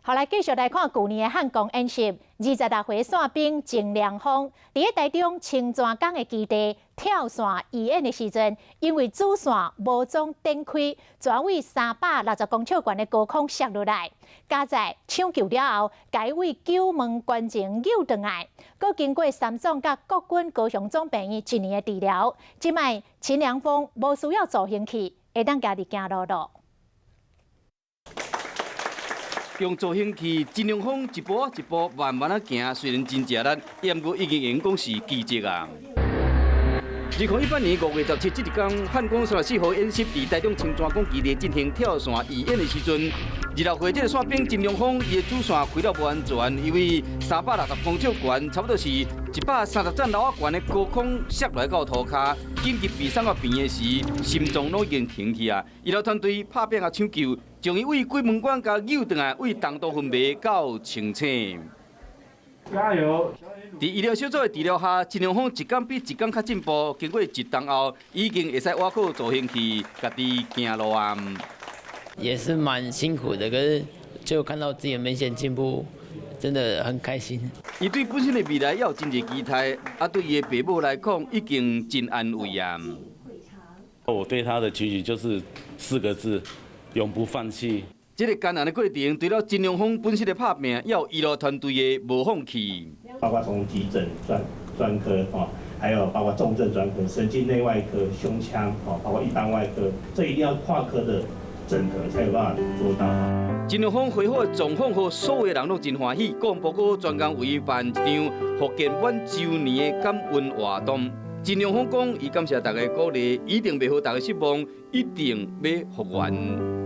好，來繼續來看舊年的漢光演習，26歲傘兵鄭良峰，佇咧台中清泉崗的基地跳傘預演的時陣，因為主傘無裝展開，轉為360公尺懸的高空摔落來，佳哉搶救了後，共伊對九門關前救轉來，閣經過三總佮國軍高雄總病院一年的治療，這擺陳良峰無需要助行器，會當家己行路囉。用助行器，陳良峰一步一步慢慢仔行，雖然真食力，毋過已經會當講是奇蹟啊！2018年5月17這一天，漢光34號演習佇台中清泉崗基地進行跳傘預演的時陣，26歲這个傘兵陳良峰，伊的主傘開了無安全，因為360公尺懸，差不多是130層樓仔懸的高空摔落來到塗跤，緊急被送到病院時，心臟攏已經停去啊！醫療團隊拍拚仔搶救，將伊對鬼門關共救轉來，對重度昏迷到清醒。加油！佇醫療小組的治療下，陳良峰一工比一工較進步。經過一冬後，已經會使倚靠助行器，家己行路啊。也是蠻辛苦的，可是就看到自己明顯進步，真的很開心。伊對本身的未來也有真濟期待，啊，對伊的爸母來講，已經真安慰啊。我對他的期許就是四個字：永不放棄。這个艱難的過程，除了陳良峰本身的拍拚，也有醫療團隊的無放棄。包括從急診專科哦，還有包括重症專科、神經內外科、胸腔哦，包括一般外科，這一定要跨科的整合才有辦法做到。陳良峰恢復的狀況，予所有人攏真歡喜。國防部閣專工為伊辦一場復健滿週年的感恩活動。陳良峰講，伊感謝大家鼓勵，一定袂予大家失望，一定欲復原。